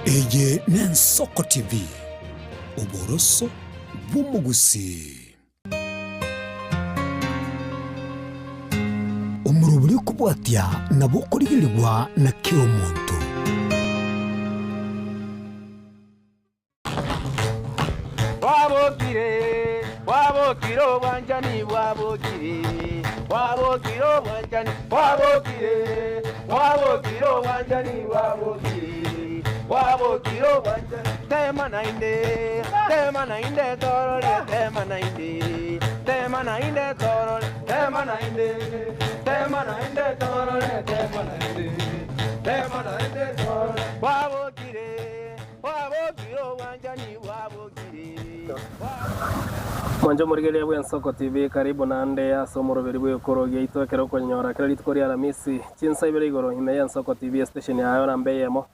Eye n'Ensoko TV, oboroso bw'omogusii. Omorobori okobwatia nabo okorigerigwa na kera omonto. Bwabokire, bwabokire obwanchani bwabokire, bwabokire obwanchani bwabokire, bwabokire obwanchani bwabokire, bwabokire obwanchani. Tema naende, tema naende torore, tema naende, tema naende torore, tema naende, tema naende torore, tema naende, tema naende torore. Bwabokire. Mwanche omorigereria bw'Ensoko TV, karibu naende ase omoroberi bw'egekoro giaito ekero okonyora kera rituko ria Aramisi chinsa ibere igoro ime y'Ensoko TV estation yayo namba eyemo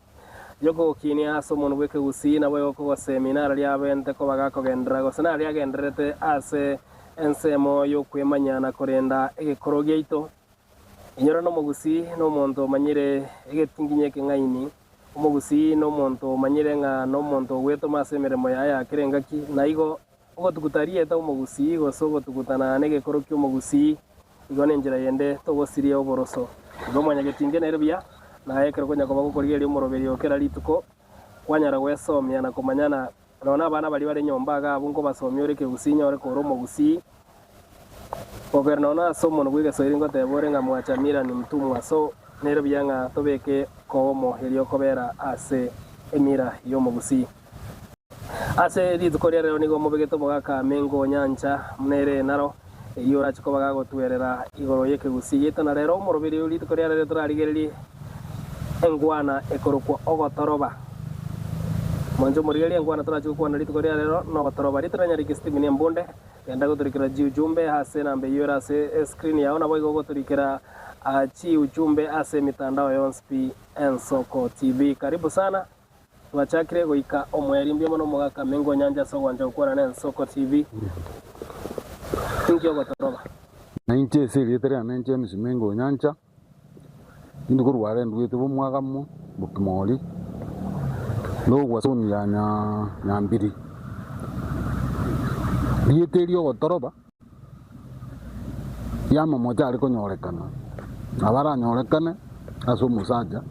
yokogokinia ase omonwa bw'ekegusii naboigo okogosemia nararia abente koba gakogenderera gose nararia agendererete ase ensemo y'okwemanya na korenda egekoro giaito. Inyora nomogusii nomonto omanyire egetinginyi ekeng'aini Omogusii nomonto omanyire ng'a nomonto ogwetoma ase emeremo yaye ya kera engaki, na igo ogotuguta rieta omogusii gose ogotugutana negekoro ki'omogusii igo nenchera yende togosiria oboroso. Igo mwanyagetinge nere buya, naye ekero konya koba gokorigereria omoroberio o kera rituko, kwanyara gwesomia na komanyana nonya nabana baria bare nyomba iga abwo nkobasomia ore ekegusii nyore kore omogusii. Gokera nonya ase omonwa bw'egeswahili ngoteba ore ng'a mwacha mila ni mtumwa, so nere buya ng'a tobeke kobomo erio kobera ase emira y'omogusii. Ase rituko ria rero nigo mobegete omogaka Mengo Nyancha buna ere naro eyio orache koba gagotwerera igoro y'ekegusii giaito na rero omoroberi rituko ria rero torarigererie engwana ekorokwa ogotoroba. Mwanche omorigererie engwana torache gokwana rituko ria rero nogotoroba. Ritaranyariki Stephen Embunde. Genda gotorikera chiuchumbe ase enamba eyio ere ase escreen yao naboigo ogotorikera chiuchumbe ase emitandao yonsi pi Ensoko TV. Karibu sana. Twachakire goika omweri mbuya mono omogaka Mengo Nyancha ase ogwancha gokwana na Ensoko TV. Inki ogotoroba? Na inche ase erieta riane James Mengo Nyancha, Tindi korwara endwete bw'omwagamo bokimori, nogwa zone ya Nyambiri. Rieta eri ogotoroba, riamamocho are konyorekana, nabo aranyorekane ase omosacha,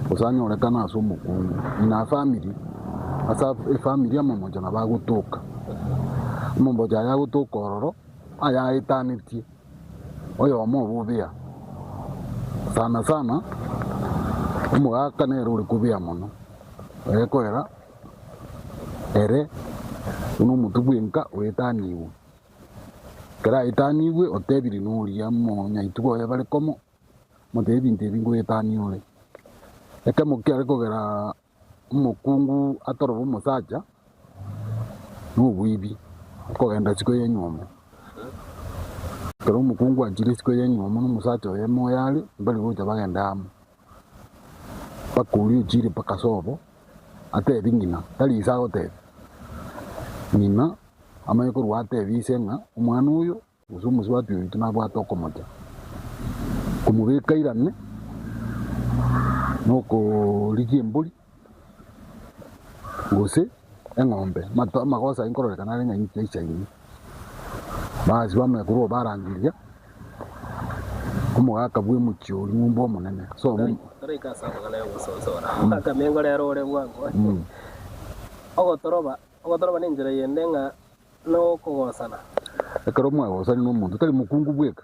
gose anyorekane ase omokungu, in a family, ase efamiri amamocho nabo agotoka. Amamocho aya agotoka ororo, ayaetanetie. Oyomo obobea, sana sana omogaka nere ore kobea mono, egekoera ere buna omotwe bwenka oetanigwe. Ekero aetanigwe otebirie noria omonyaituko oye bare komo, omotebie ebinto ebi ngoetania ore. Ekemo kiare kogera Omokungu atorobe omosacha noboibi, okogenda isiko y'enywomo. Ekero omokungu achire isiko y'enywomo na omosacha oye moyo are, mbari gocha bagende amo. Mpaka oria ochire mpaka sobo, atebi ng'ina, tari ise agotebi, ng'ina amanye korwa atebi ise ng'a omwana oyo. Gose omosubati oito nabwate okomocha, komobeka airane nokorigia embori, gose eng'ombe, amato amagoso ayio nkororekana are ng'a inche aisaine. Basi bamanya korwa barangeria, omogaka bwa emochie oria ng'umbu omonene, sobo Toraika ase amang'ana y'ogosonsora, omogaka mengo rero ore bwango. Ogotoroba, ogotoroba nenchera yende ng'a nokogosana. Ekero mwagosani nomonto, tari mokungu bweka,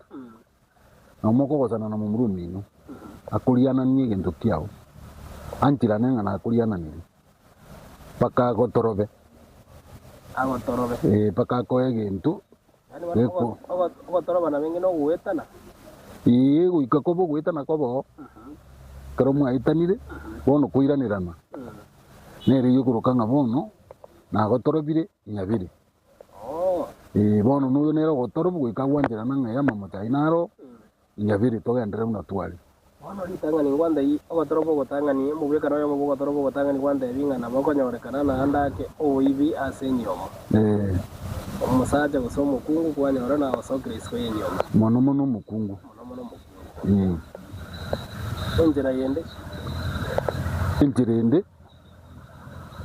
nabo mokogosana na momura omino, akoriananie egento kiao, ancherane ng'a nakoriananirie, mpaka agotorobe. Agotorobe. Ee, mpaka akoe egento Yaani bono geko. ogo- ogo- ogotorobana benge nogoetana. Ee, goika kobe ogoetana kobe oo, ekero mwaetanire, bono koiranerana, nere eyio okoroka ng'a bono nagotorobire. Nyabere. Ee, bono noyo nere ogotorobwa goika agwancherana ng'a ee amamocho ayio naro Nyabere, togenderere buna tware. Bono ritang'ani ngwantebie ogotoroba ogotang'ani, omobwekano oyomo bw'ogotoroba ogotang'ani gwantebie ng'a nabo okonyorekana naende ake oboibi ase enyiomo. Ee. Omosacha gose omokungu kwanyora nagosokera isiko y'enyiomo. Mono mono omokungu. Mono mono omokungu. Ee. Enchera yende. Enchera ende.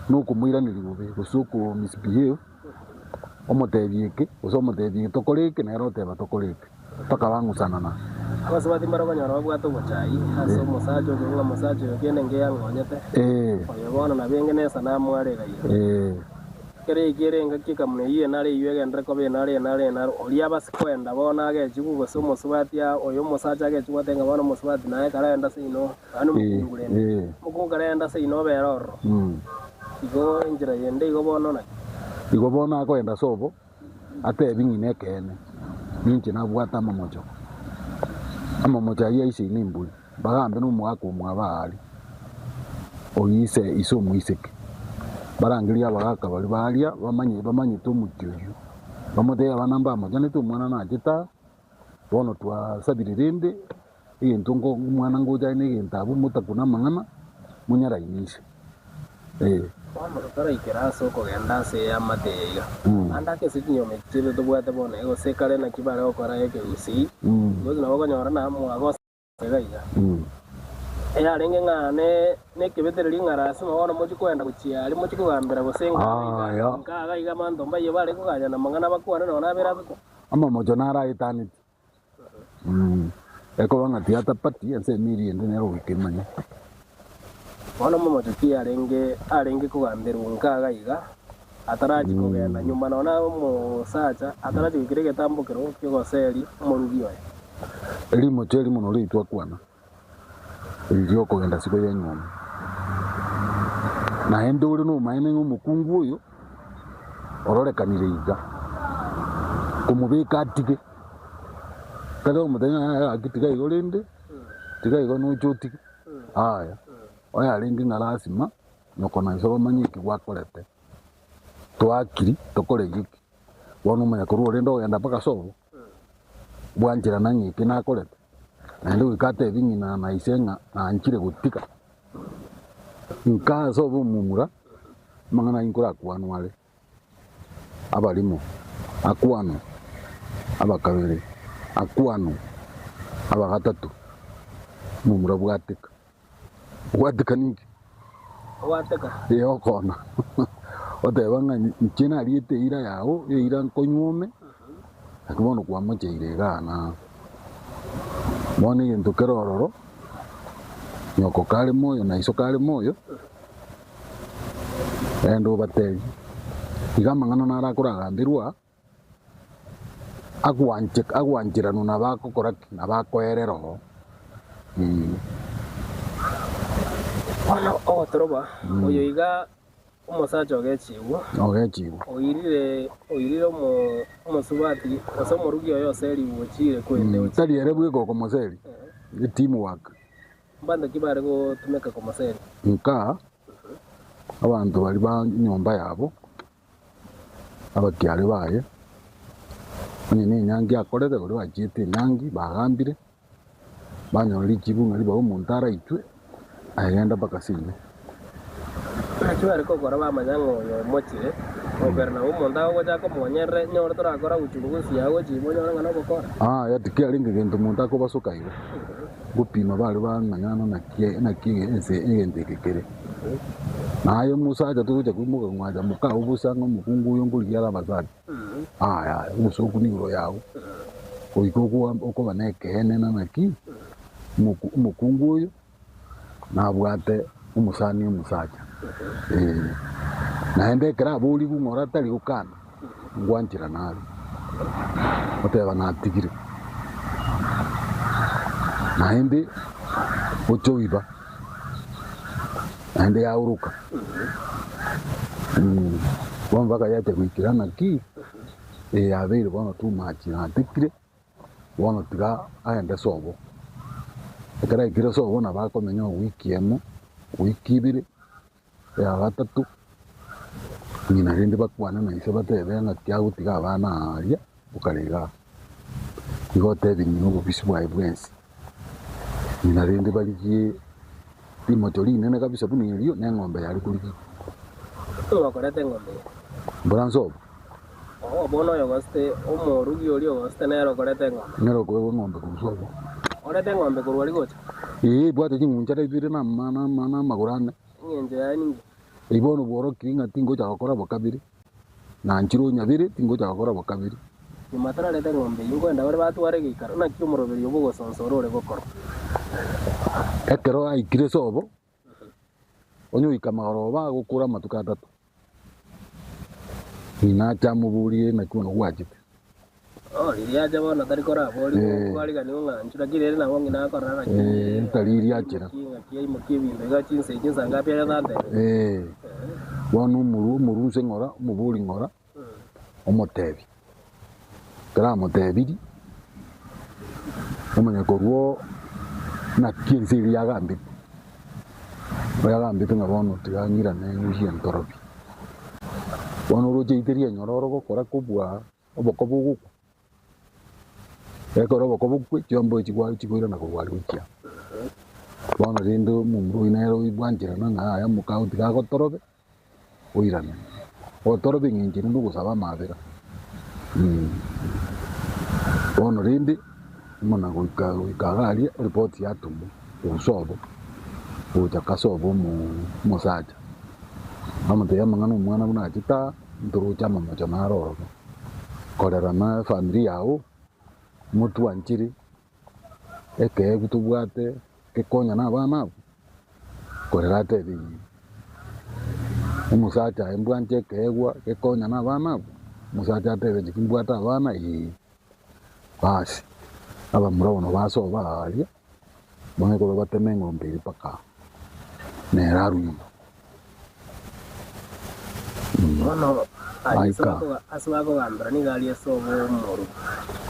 Na okomoiraneria bobe, gose oko misbehave, omotebie eke, gose omotebie tokore eke, nere oteba tokore eke, mpaka bang'usanana. Abasubati mbare okonyora babwate obochai ase omosacha oyo ng'a omosacha oyo kende nkeya angonyete, oyo bono nabo enge nesanamu are iga iga. Ekero eki ere engaki ekamuna eyio enare eyio egenderere koba enare enare enare, oria abase koenda bono agechigwe gose omosubati aa oyo omosacha agechigwe atebe ng'a bono omosubati naye karaende ase inoo, yaani omokungu rende, omokungu karaende ase inoo obere ororo. Igo enchera yende igo bono naki? Igo bono akoenda ase obo, atebi ng'ina ekeene, ninche nabwate amamocho, amamocho ayio aise ime embori, bagambe nomogaka omwabo aaria, oyio ise ise omoiseke. Barangerie abagaka baria baaria bamanye bamanyete omochie oyio, bamotebie abana mbamochanete omwana nachete aa, bono twasabire rende egento nko omwana ngocha are na egento abwo motakune amang'ana, monyarainishe. Eh. Bono totaraikera ase okogenda ase eamate eye iga, naende ake ase chinyomba echi chiaito tobwate bono iga, gose kare naki bare gokora ekegusii, gose nabo okonyora na mwagosa iga iga. Eyarenge ng'a ne nekebetereri ng'a lasima bono mochie koenda gochia aria mochie kogambera gose nka iga Aya. nka iga iga abanto mbaiyo bare koganyana amang'ana bakwane nonya nabere ase ko. Amamocho naro aetaneti. Ekoba ng'a tiyatapati ense emiri ende nere goika emanye. Bono omomocho ki arenge arenge kogamberwa nka iga iga, atarachi kogenda nyuma nonya omosacha atarachi goikera egetambokero ki'ogoseri omorugi oye. Rimocho erimo norio ritwakwana, riria okogenda siko y'enyomba. Naende ore nomaene ng'a omokungu oyo ororekanire iga, komobeka atige, tari okomotebia ng'a yaya gaki tiga igo rende, tiga igo noche otige, yaya, oyo arenge ng'a lasima nyoko na iso bamanye eki gwakorete, twakiri tokore geki, bono omanya korwa orende ogenda mpaka sobo, bwancherana ng'a eki nakorete, naende goika atebi ng'ina na ise ng'a nanchire gotiga, nka ase obomomura, amang'ana ayio nkorakwanwa are, abarimo, akwanwe, abakabere, akwanwe, abagatato, omomura bwateka. Gwateka ninki? Gwateka. Ee okona. Oteba ng'a inche nariete eira yao, eira nkonyuome, naki bono kwamocheire igaa na bono egento kere ororo, nyoko kare moyo na iso kare moyo, rende obatebie, iga amang'ana naro akoragamberwa aa, agwanche agwancheranwa nabo agokora ki? Nabo akoerera oo. Bono ogotoroba oyo iga omosacha ogechigwa, Ogechigwa. oirire oirire omo omosubati gose omorugi oye oserigwe ochiire kwende ochiire. Tari ere bweka okomoseri, e team work. Mbanto ki bare gotumeka komoseria? Nka abanto baria ba nyomba yabo. Abakiare baye, onye nenyangi akorete, baria bachiete enyangi bagambire, banyora richibu ng'a ribaga omonto araitwe, aye genda mpaka seino. Naki bare gokora bamanya ng'a oyo omochire, okera nabo omonto agocha akomonyerere, nyore torakora uchunguzi yao gochia ime onyore ng'a nobokora. Aya tikiarenge gento monto akobasoka igo, gopima bare bamanyana naki naki ense egento eke kere. Naye omosacha togocha koimoka ng'wacha mokao bosa ng'a omokungu oyo nkorigia are abasacha, yaya obosoku nigoro yago, goika okoba na ekeene na naki, omoku omokungu oyo nabwate omosani omosacha eh. Naende ekero aborigwe ng'a ore atari gokana, ngwancherana are, oteba natigire. Naende oche oiba. naende yaoroka. Bono mpaka yacha goikera naki, eye yabeire bono too much natekire, bono tiga aende sobo. Ekero aikire sobo nabo akomenya ewiki emo, ewiki ibere, eya gatato, ng'ina rende bakwane na ise batebe ng'aki agotiga abana aaria, okare igaa. Igo otebie ng'ina obobisi bwaye bwensi. Ng'ina rende barigie rimocho rinene kabisa buna erio, na eng'ombe yare korigia. Nigo bakoreta eng'ombe eye. Mbora nsobo. Oo, bono oyogosete, omorugi oria ogosete nere okoreta eng'ombe. Nere okoegwa eng'ombe korwa sobo. Orete eng'ombe korwa aria gocha. Ee, ebwate ching'unchara ibere na ama- na ama- na amagoro ane. Eng'encho yaye ninki? Eyio bono bworokirie ng'a tingocha gokora bokabere, nanchire onyabere tingocha gokora bokabere. Nyuma atarareta eng'ombe eyio, nkoenda bare batware egeikaro, naki omoroberio bw'ogosonsora ore gokorwa. Ekero aikire sobo, onye goika magoroba agokora amatuko atato. Ng'ina ache amoborie naki bono gwachete. Oh, riria acha bono tari koraboria Eh. kwariganiwa ng'a inchu lakini ere nabo ng'ina akorora ng'aki Eh, tari riria achera. Ng'aki ng'aki aimokie ebinto iga chinsa echi nsa ngapi aye otantebe. Eh, bono omoru omoruse ng'ora, omobori ng'ora, omotebi. Ekero amotebirie, omanya korwa oo naki ense eria yagambete, oyagambete ng'a bono tiga ng'irane ng'usie ntorobi. Bono oroche rite rienyororo gokora kobua oboko bogokwa, ekero oboko bokwe chiombe echi gwa chikoirana korwa aria gochia. Bono rende omomura oyio nere oibwancherana ng'a yaya omokao tiga agotorobe. oirane, otorobe eng'encho rende ogosaba amabera. Bono rende buna goika goika iga aria eripoti yatomwa korwa sobo gocha kasobo omo omosacha, bamotebia amang'ana omwana buna achete aa, ntoroche amamocho naro ororo, korera na efamiri yago, motwanchire, ekeegu tobwate gekonya na abana abwo. Korera atebe iyio, Omosacha aye mbwanche ekeegwa gekonya na abana abwo? Omosacha atebe inche timbwate abana? Ee. Basi, abamura bono basoba aaria, bang'e korwa bateme eng'ombe eria mpaka nere arwe nyuma. Bono aria ase Aika. bakoga ase bakogambera nigo aria ase obomoru.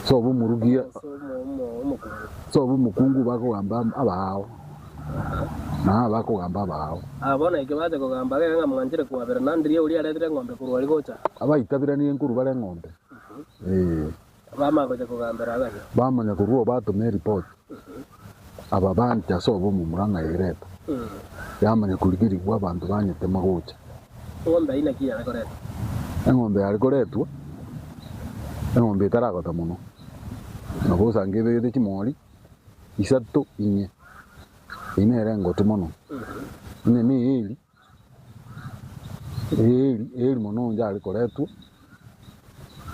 Sobo omorugia, Ase omo omo omokungu. sobo omokungu bakogamba abaao. Na abakogamba abaao. Aba bono ekio bacha kogamba gega ng'a mwanchire kwabera, na ndiria oria aretire eng'ombe korwa aria gocha. Abaitaberanie nkorwa bare eng'ombe, ee. Bamanya gocha kogambera aganywa. Bamanya korwa oo batoma eripoti, aba banche ase obomomura ng'a ereta. Yamanya korigerigwa abanto banyetema gocha. Eng'ombe eyio naki yare koretwa? Eng'ombe yare koretwa, eng'ombe etaragota mono, nabo osange ebegete chimori. isato inye, eyio nere engotu mono, onye ne eeri, eeri eeri mono yare koretwa,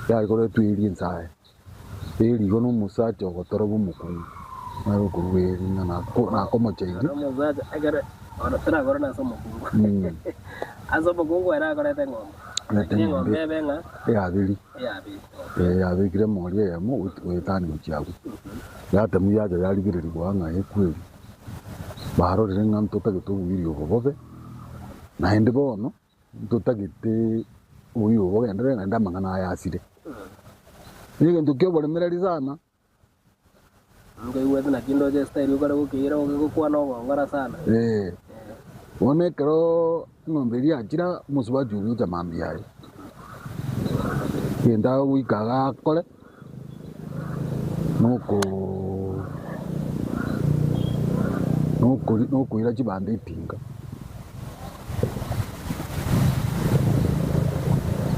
yare koretwa eeri ensae, eeri igo na omosacha ogotoroba omokungu, nere okorwa eeri ng'a nako nakomochairie. Omosacha ekero oro torakore nase omokungu ase omokungu ere akorete eng'ombe, Arete lakini eng'ombe eng'ombe ebe ng'a eyaberi. eyaberi. Yabekire emori eyemo goetania gochia agwo, yatemu yacha yarigererigwa ng'a ekweri. Barorire ng'a ntotagete oboiri obo bobe, naende bono ntotagete oboiri obo bogenderere naende amang'ana aya asire. Negento kia oboremereri sana. Nkaigwete naki ndoche estyle okare gokeira oge gokwana obongora sana. Ee, bono ekero eng'ombe eria yachira, omosubati oria ocha mambia aye, egento agoika iga akore, nokoo nokori nokoira chibando etinga,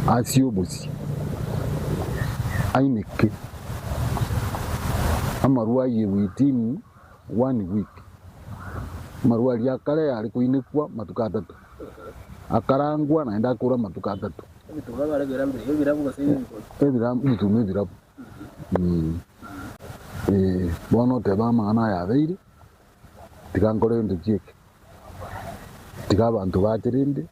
asie obosie, aineke. Amarwa ayie within one week, amarwa aria akare yare koinekwa matuko atato, akarangwa naende akorwa amatuko atato. Ebituma bare koira mbire ebirabu gose ebibikori? Ebirabu, ebituma ebirabu eh, bono oteba amang'ana aya abeire, tiga nkore gento ki eke, tiga abanto bache rende.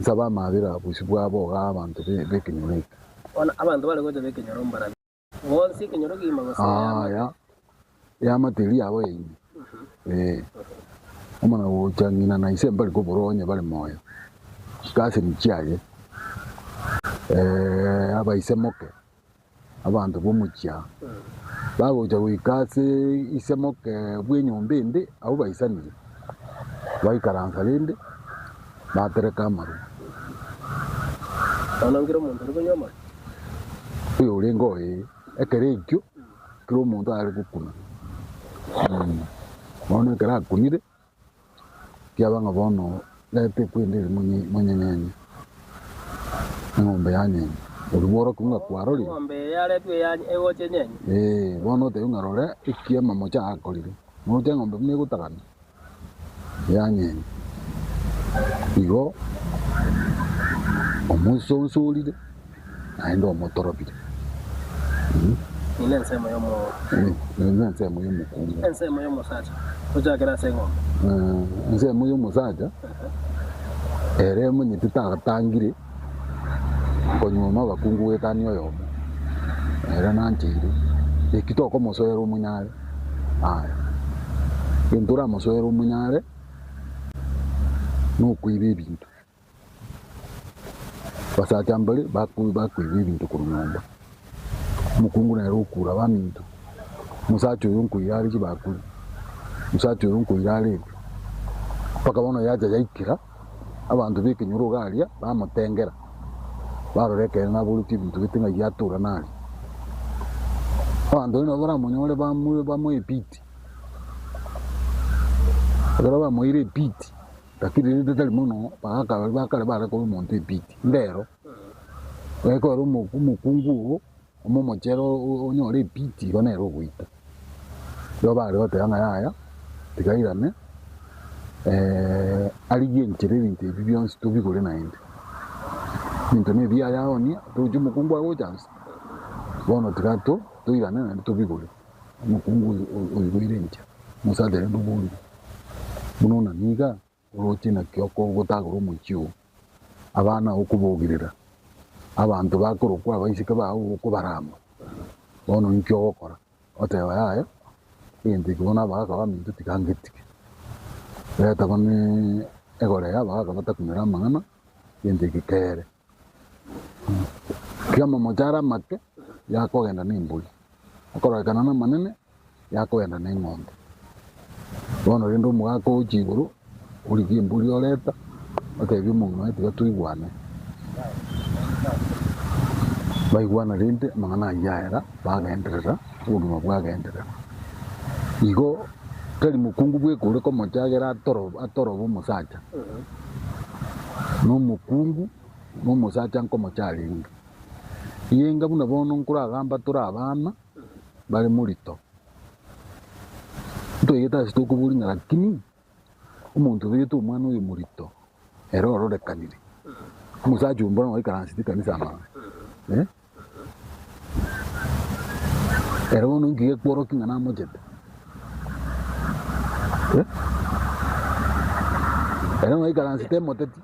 Nsabe amaabera bosio bwabo iga abanto b'ekenyoro eke. Bono abanto bare gocha b'ekenyoro mbarabwo bonsi ekenyoro kegima gose eamate. Aya, eamate eria yabo ya ime, ee. Omwana gocha ng'ina na ise mbari koborwa onye bare moyo, chikaseni chiaye, abaise moke, abanto b'omochie aa, bagocha goika ase ise moke bw'enyomba ende, abwo baisanire, baikaransa rende, batereka amarwa. Bono nkere omonto ore konywa amarwa. Oyorenge oye, ekero ekio, kera omonto are gokuna, bono ekero akunire. Kiaba ng'a bono reta ekwende eria monyenyenye, eng'ombe yanyenye, oria bworokia ng'a kwarorire. Eng'ombe eye yaretwe egocha enyenye. Ee, bono otebe ng'a rora eki amamocho aya akorire, noroche eng'ombe buna egotagana, yanyenye. Igo omosonsorire naende omotorobire. Eye nensemo yomo. Eye nensemo yomokungu. Ensemo yomosacha. Tochakere ase eng'ombe. Ensemo yomosacha ere emanyete tagatangire konyuoma abakungu goetania oyomo, ere nancheire, eki tokomosoera omonyare aya. Egento oramosoere omonyare nokoiba ebinto. Abasacha mbare bakoiba ebinto korwa nyomba, omokungu nere okura baminto, omosacha oyo nkoira are chibakuri, omosacha oyo nkoira are ebi, mpaka bono yacha yaikera abanto ba ekenyoro iga aria bamotengera, barora ekeene naboretie ebinto gete ng'ai biatorana aria. Abanto baria nabo baramonyore bamoe epiti, ekero bamoeire epiti. Lakini rende tari mono bagaka baria ba kare bare koba omonto ebiti, ndero. Ekero omokungu oo omomochere onyore ebiti igo nere ogoita. Igo bare goteba ng'a yaya tiga airane arigie enchera ebinto ebi bionsi tobigore naende. Ebinto na ebiaye aonie togochia omokungu agocha nse, bono tiga toirane naende tobigore. Omokungu oiboire enchera, omosacha rende oborire. Buna onani iga, oroche naki okogotagora omochie oo, abana okobogerera, abanto bakorokwa abaiseke bao okobarama, bono inki ogokora? Oteba yaya, egento eke bono abagaka baminto tiga ngetige. Reta bono egoree abagaka batakunere amang'ana, egento eke kere. Tiga amamocho are amake, yakogenda nembori, akororekana namanene, yakogenda neng'ombe. Bono rende omogaka ogochia igoro, origie embori oreta, otebie omong'ina oye tiga toigwane. Baigwana rende amang'ana ayio aera, bagenderera, obogima bwagenderera. Igo tari mokungu bweka ore komochagera atoro atorobe omosacha. Nomokungu na omosacha nkomocha arenge. Yenga buna bono nkoragamba tore abana bare morito, ntoigete ase tokoboria ng'a lakini omonto obegete omwana oyo morito ere ororekanire, omosacha oyo mbora noikaransete ekanisa amang'ana eh? Ere bono inki gekworokia ng'a namochete? Eh? Ere noikaransete emoteti.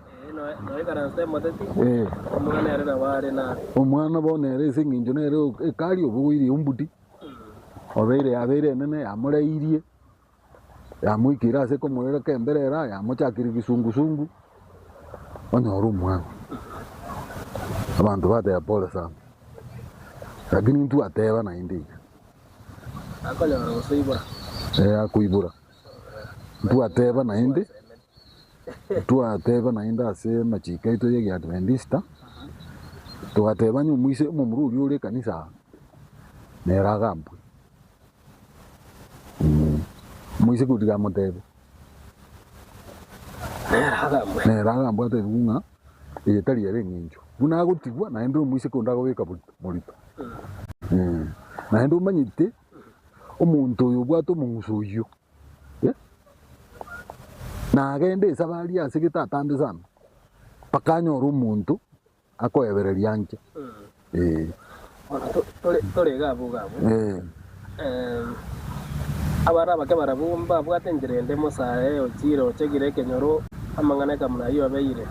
Noikaransete emoteti, Eh. omwana ere nabo are nare. Omwana bono ere ase eng'encho nere ekari obogoirie ombuti, obeire yabeire enene yamoreirie, yamoikeire ase komorera kemberera, yamochakirie kisungusungu, onyore omwana. Abanto bateba pole sana, lakini intwe ateba naende iga. Akonyora gose oibora. Eh, akoibora. Ntwateba naende, ntwateba naende ase amachiko aito ya egeadventista, togateba onye omoise omomura oria ore ekanisa aa, nere agambwe. Omoiseke oria amotebe, Nere agambwe. nere agambwe atebiwe ng'a eye tari ere eng'encho. Buna agotigwa naende omoiseke onde agobeka borito morito. Naende omanyete omonto oyo obwate omong'uso oyio eh, nagende esabari ase gete atambe sana, mpaka anyore omonto akoebereria anche eh. Bono tore tore iga abwo iga abwo. Eh. Abana abake barabwo mbabwate enchera ende Musa ochire ochegire ekenyoro amang'ana ekamuna ayio abeire.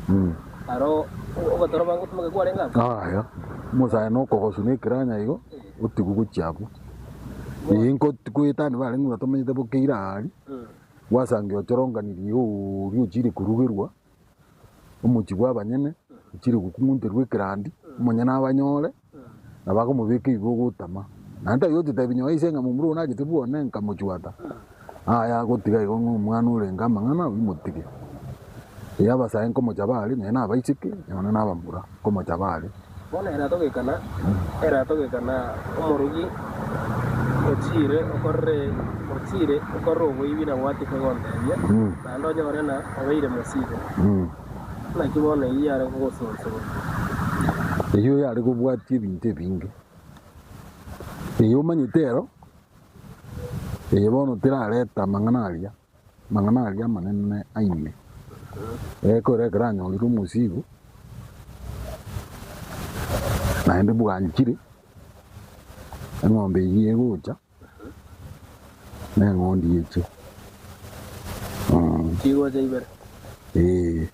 Aro ogotoroba ngotumeke kwarenge abwo? Yaya, omosae nokogoswa na ekeranya igo, otigwe gochia abwo. Ee nko goetania barenge buna tomanyete bokeire aria, gwasangia ochoronganirie oria ochire korugerwa. omochie bw'abanyene, ochire gokung'unterwa ekerandi, omonyene abanyore, nabo akomobeka igo ogotama. Naende tari gochitebia nyowe ise ng'a momura oyo nachete bwone nkamochwata, aya agotiga igo ng'a omwana orenge amang'ana oimotige. Eeh abasae nkomocha bare, nonya na abaiseke, nonya na abamura, nkomocha bare. Bono ere atogekana, ere atogekana omorugi ochiire okorire ochiire okorire oboibi na gwatika gontebia, naende onyore ng'a obeire mosigo. Naki bono eyio yare kogosonsora. Eyio yare kobwatia ebinto ebinge. Eye omanyete ero, eye bono terareta amang'ana aria, amang'ana aria amanene aime. Ekero ekero anyorire omosigo, naende bwanchire, eng'ombe eyio egocha, na eng'ondi eche. Chigocha ibere. Ee.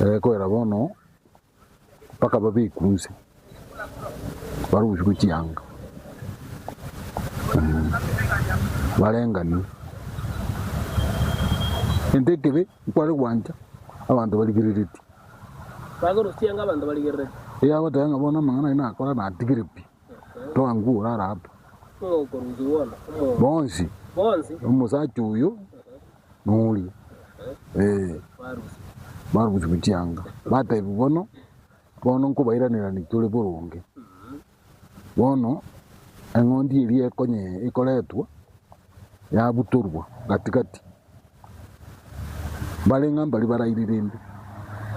Ekoera bono mpaka babekwe inse, barusigwe chianga, barenganie. Egento ekebe nkware gwancha abanto barigereretie. Bakorusia chianga abanto barigereretie. Erio agoteba ng'a bono amang'ana ayio nakora natigire pi, toa nguru orare abwo. Ng'o okorusigwa bono? Omo- Bonsi, Bonsi omosacha oyo na oria, eh. barusigwa. Barusigwe chianga, batebiwa bono, bono nkobairanera tore boronge. Bono eng'ondi eria ekonye ekoretwa, yabutorwa gati gati, bare ng'a mbaria baraire rende.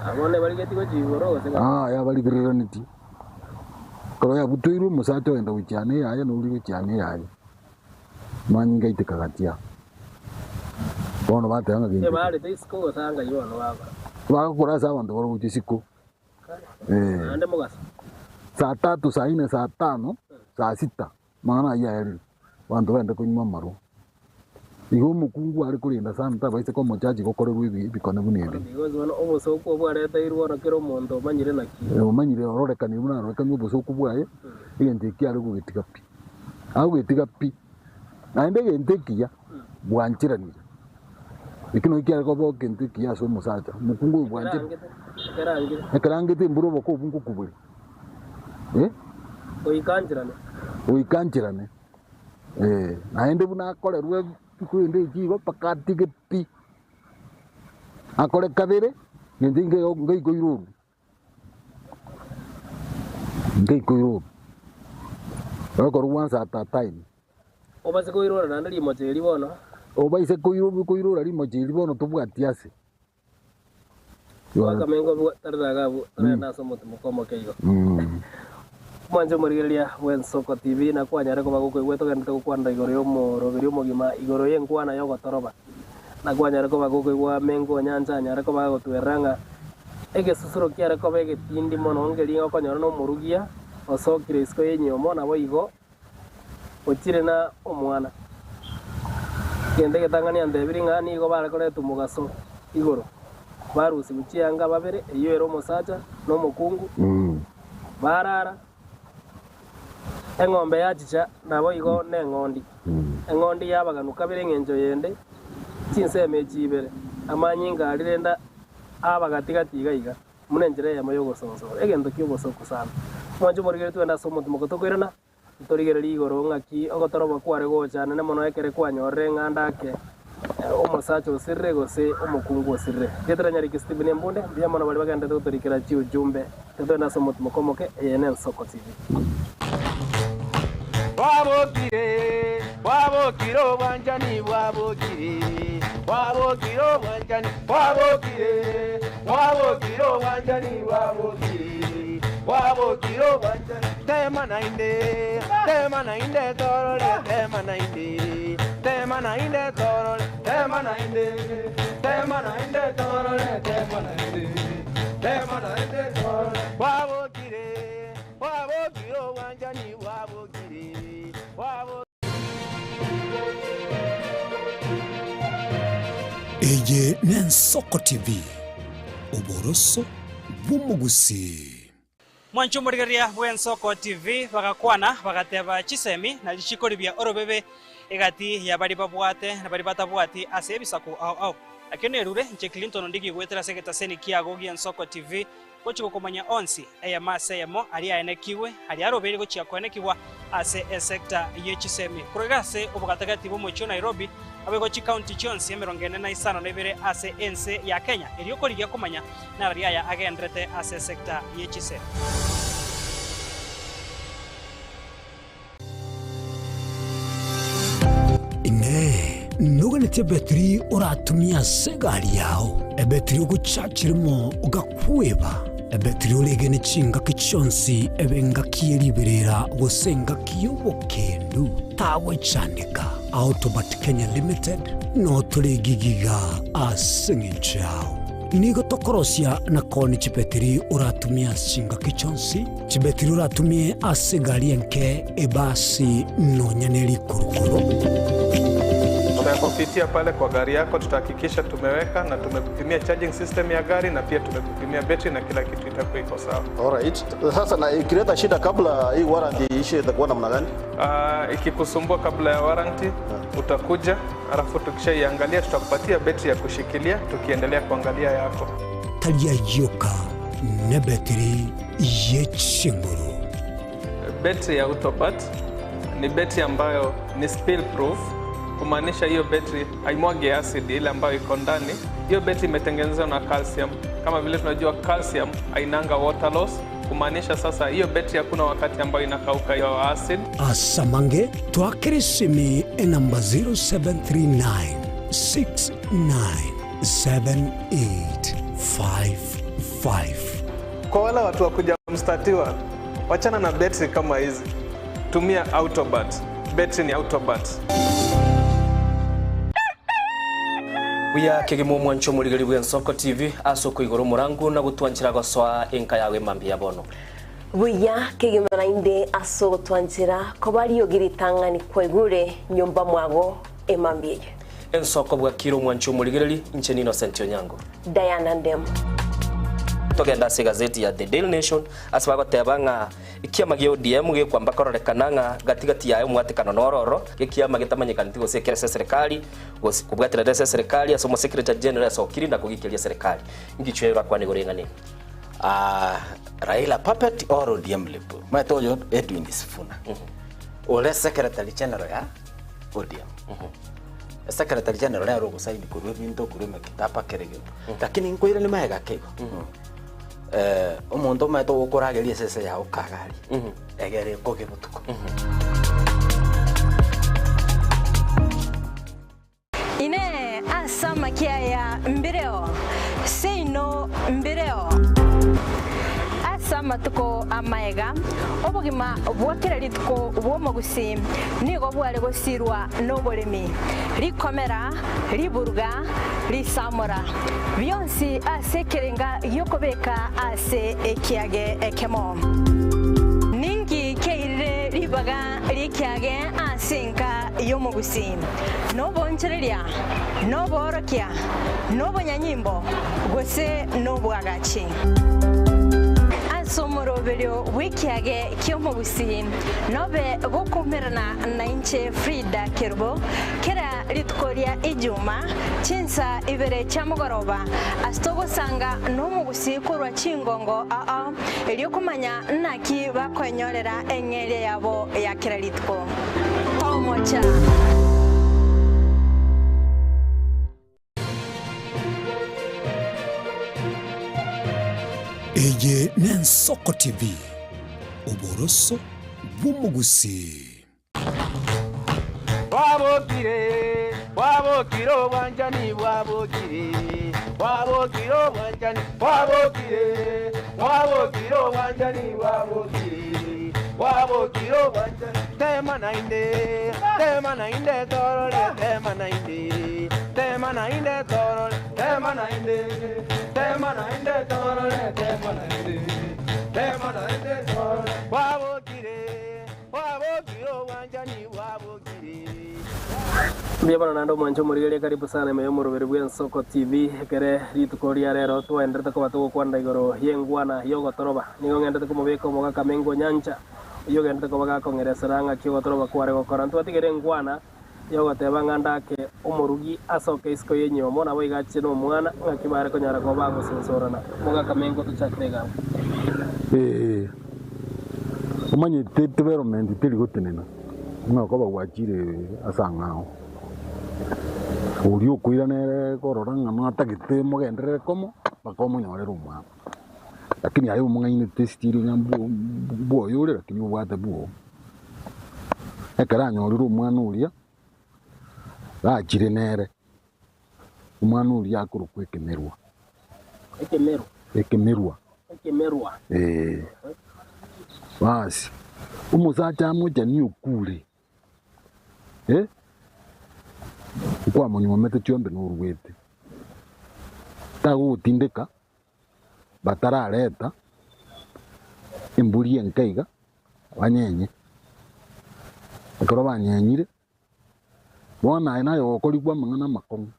Ah, bono ebarigetie gochia igoro gose gati? Yaya barigererenetie. Ekero yabutoirwe omosacha ogenda gochiana eyaye na oria gochiana eyaye, manyinga aiteka gati aa. Bono bateba ng'a gento eke. Ebarete isiko gose anga ayio bono bagokora? Bagokora ase abanto bare gochia isiko. Eh. Naende mogaso. Saa tatu, saa ine, saa tano, saa sita, amang'ana ayio aerire, abanto bagende konywa amarwa. Igo omokungu are korenda sana tabaisa komochachi gokorerwa ebi ebikone buna ebi. Because bono obosooku obwo bwareteirwe bono kera omonto omanyire naki. Omanyire ororekanire buna arorekanire obosooku bwaye, egento ekio are gogetiga pi. Agogetiga pi, naende egento ekiya, bwancheranire. Ekio naki kiare koba egento ekiya ase omosacha, omokungu oyo bwanchete. Ekerangete, ekerangire. Ekerangete embura oboko obwo ngokubore, eh. Goika ncherane. Goika ncherane, eh. Naende buna akorerwe rende echi igo mpaka atige pi, akore kabere, gento inge ngeikoirorwa. Ngeikoirorwa, ekorwa once at a time. Obaise koirora naende rimocho eri bono. Obaise koirora rimocho eri bono tobwati ase. Gwakamengo abwo tarera iga abwo torende ase omotimoko omoke igo. Omwanche omorigereria bw'Ensoko TV na kwanyare koba gokoigwa togenderete gokwanera igoro y'omoroberi omogima igoro y'enkwana y'ogotoroba. Na kwanyare koba gokoigwa Mengo Onyancha anyare koba agotwerera ng'a egesusuro kiare koba egetindi mono nkeria ng'a okonyora nomorugia osokire isiko y'enyomo naboigo ochire na omwana. Egento egetang'ani antebirie ng'a nigo bare koretwa omogaso igoro, barusigwe chianga babere, eyio ere omosacha na omokungu, barara, eng'ombe yachicha, naboigo neng'ondi. Eng'ondi yabaganwa kabere engencho yende, chinsemo echi ibere, amanyinga aria rende aba gati-gati iga iga. Buna enchera eyemo y'ogosonsora egento ki'obosooku sana. Mwanche omorigereria twende ase omotimoko tokoirana, ntorigererie igoro ng'aki ogotoroba kware gocha nene mono ekere kwanyorire eng'anda ake omosacha osirire gose omokungu osirire. Rietera Nyariki Stephen Embunde, mbuya mono baria bagenderete gotorikera chiujumbe. Tiga twende ase omotimoko omoke, eye n'Ensoko TV. Bwabokire, bwabokire obwanchani bwabokire, bwabokire obwanchani bwabokire, bwabokire obwanchani bwabokire, bwabokire obwanchani. Tema naende, tema naende torore, tema naende, tema naende torore, tema naende, tema naende torore, tema naende, tema naende torore. Bwabokire. Bwabokire obwanchani bwabokire, bwabokire. Eye n'Ensoko TV, oboroso bw'omogusii. Mwanche omorigereria bw'Ensoko TV bagakwana bagateba chisemi na richiko ribia orobebe egati ya baria babwate na baria batabwati ase ebisaku ao ao. Nakio nerure inche Clinton Ondigi goetera ase egetaseni kiago gi'Ensoko TV Gochia gokomanya onsi, eyemo ase eyemo, aria aenekigwe, aria arobeire gochia koenekigwa ase esecta ye chisemi. Korwa iga ase obogatagati bw'omochie o Nairobi, naboigo chikaunti chionsi emerongo ene na isano na ibere ase ense ya Kenya, erio korigia komanya nararia aya agenderete ase esecta ye chisemi. Inee! Noganetie ebetiri oratumie ase egari yao? Ebetiri ogochachi rimo ogakweba? Ebetiri oregene chingaki chionsi ebe engaki ye riberera gose engaki y'obokendu? Tagwechandeka. Autobat Kenya Limited noo tore gigiga ase engencho yao. Nigo tokorosia na koonia chibetiri oratumie ase chingaki chionsi, chibetiri oratumie ase egari enke, ebasi, nonya ne rikurukuru. Tutakupitia pale kwa gari yako, tutahakikisha tumeweka na tumekupimia charging system ya gari na pia tumekupimia betri na kila kitu itakuwa iko sawa. Alright. Sasa na ikileta shida kabla hii warranty iishe itakuwa namna gani? Ikikusumbua kabla ya warranty utakuja, alafu tukishaiangalia tutakupatia betri ya kushikilia tukiendelea kuangalia yako. Tari ayio ka nebetiri ye chinguru. Betri ya Autobat ni betri ambayo ni spill proof, kumaanisha hiyo betri haimwagi acid ile ambayo iko ndani. Hiyo betri imetengenezwa na calcium. Kama vile tunajua calcium hainanga water loss, kumaanisha sasa hiyo betri hakuna wakati ambayo inakauka hiyo acid. Asamange twakere esimi enamba 0739 697855. Kwa wale watu wa kuja mstatiwa, wachana na betri kama hizi, tumia Autobat. Betri ni Autobat. Buya kegima omwancho omorigeri bw'Ensoko TV ase okoigora omorango na gotwanchera gosoa enka yago emambia ya bono. Buya kegima naende ase ogotwanchera koba riogi ritang'ani kwaigure nyomba mwago emambia eye. Ensoko bwakire omwancho omorigereri, inche ni Innocent Onyango. Diana Ndemo. Togende ase egazeti ya The Daily Nation ase bagoteba ng'a ekiama gia ODM gekwamba kororekana ng'a gati gati yaye omwatekano noro oro, gekiama getamanyekaneti gose ekere ase eserekari gose kobwaterera ase eserekari ase omosecretary general asokiri na kogikeria eserekari. Inki orakwane igoro y'eng'ana eye? Ah, Raila puppet or ODM lip. Maete oyo Edwin Sifuna. Ore secretary general ya ODM. Secretary general nere ogosaini korwa ebinto korwa emekitaba kere egento. Lakini nkoirani magega ake igo. Eh, omonto omanyete ogokorageria esese yago kagaria. Egere ekoge botuko. Inee! Ase amakia aya mbireo? Seino mbireo. Ase amatuko amaega, obogima bwa kera rituko bw'omogusii nigo bware gosirwa noboremi, rikomera, riburuga, risamora, bionsi ase ekerenga gi'okobeka ase ekiage ekemo. Ninki kiairire ribaga ri'ekiage ase enka y'omogusii? Nobonchoreria, noboorokia, nobonyanyimbo, gose nobwagachi? Ase omoroberio bw'ekiage ki'omogusii nobe gokoumerana nainche Frida Kerubo kera rituko ria Ijuma chinsa ibere chia mogoroba ase togosanga nomogusii korwa chingongo ao erio komanya naki bakoenyorera eng'eria yabo ya kera rituko. Tomocha. Eye n'Ensoko TV, oboroso bw'omogusii. Bwabokire, bwabokire obwanchani bwabokire, bwabokire obwanchani bwabokire, bwabokire obwanchani bwabokire, bwabokire obwanchani. Tema naende, tema naende torore, tema naende, tema naende torore, tema naende, tema naende torore, tema naende, tema naende torore. Bwabokire, bwabokire obwanchani bwabokire. Mbuya bono naende omwanche omorigereria karibu sana ime y'omoroberi bw'Ensoko TV ekere rituko ria rero twaenderete koba togokwanera igoro y'engwana y'ogotoroba. Nigo ng'endete komobeka omogaka Mengo Nyancha oyio ogenderete koba gakong'eresera ng'aki ogotoroba kware gokora. Ntwatigere engwana y'ogoteba ng'a ndake omorugi asoke isiko y'enyomo naboigo ache nomwana ng'aki bare konyara koba bagosonsorana. Omogaka Mengo tochakire iga abwo. Ee, omanyete development teri gotenena buna okoba gwachire ase ang'ao. Oria okoirana ere korora ng'a natagete mogenderere komo, mpaka omonyorere omwana. Lakini aye omong'ainete still ng'a mbwo mbwoyo ore lakini obwate bwogo. Ekero anyorire omwana oria, gachire nere, omwana oria akorokwa ekemerwa. Ekemerwa? Ekemerwa. Ekemerwa. Ee. Basi, omosacha amochanie okure, eh, nkwamonyuomete chiombe noruete. Tagogotindeka batarareta embori enke iga banyenye. Ekero banyenyire, bono aye naye ogokorigwa amang'ana amakong'u,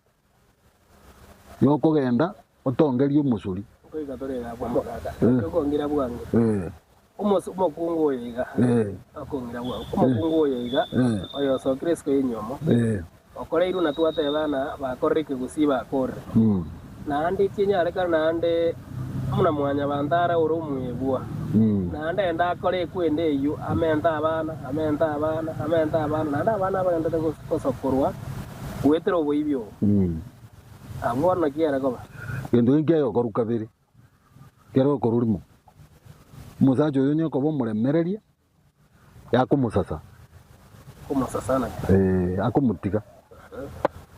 yokogenda otongerie omosori. Nkoika tore iga abwo omogaka, Eh. okong'ira bwango. Eh. Omos omokungu oyo iga, Eh. okong'ira bwango, omokungu oyo iga, Eh. oyo osokire isiko y'enyiomo, Eh. okoreirwe na twateba ng'a bakorire ekegusii bakorire. Mm. Naende chinyarekane naende buna mwanyabanto are ore omwebwa, Mm. naende ende akore ekwende eyio, amente abana, amente abana, amente abana, naende abana abagenderete gos- gosokorwa goetera oboibi obo. Mm. Abwo bono naki ere koba? Gento geke nkiagokorwa kabere, kere gokorwa rimo. Omosacha oyo onye koba omoremereria, yakomosasa. Komosasa naki? Eh, akomotiga.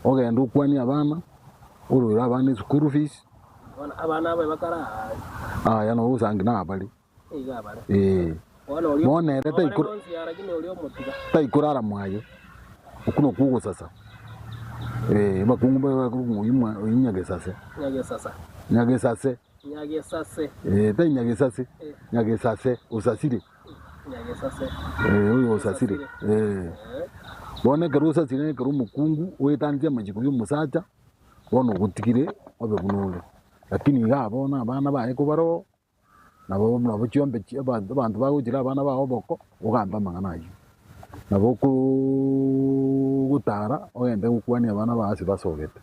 Ogende okwanie abana, oroire abana eschool fees. Bono abana abaye bakare aare. Aya nabo osangi nabare. Iga abare. Eh. Bono oria Bono ere nabo bare taikora bonsi aa lakini oria omotiga. taikorara mwaye, okwo nokwo ogosasa. Eh, abakungu mbare bakorokwa ng'a oyio mwa oyio nyagesase. Nyagesasa. Nyagesase. Nyagesase. Eh, tari nyagesase, Eh. nyagesase, osasire. Nyagesase. Eh, oyo osasire. Osasire. Eh. Eh. Bono ekero osasire ekero omokungu oetaneti amachiko ya omosacha, bono ogotigire obe buna ore. Lakini igaa bono abana baye kobaroo, nabo nabo chiombe chi abanto abanto bagochera abana bao oboko, ogambe amang'ana ayio. Nabo okoooo gotara ogende gokwania abana bao ase basogete.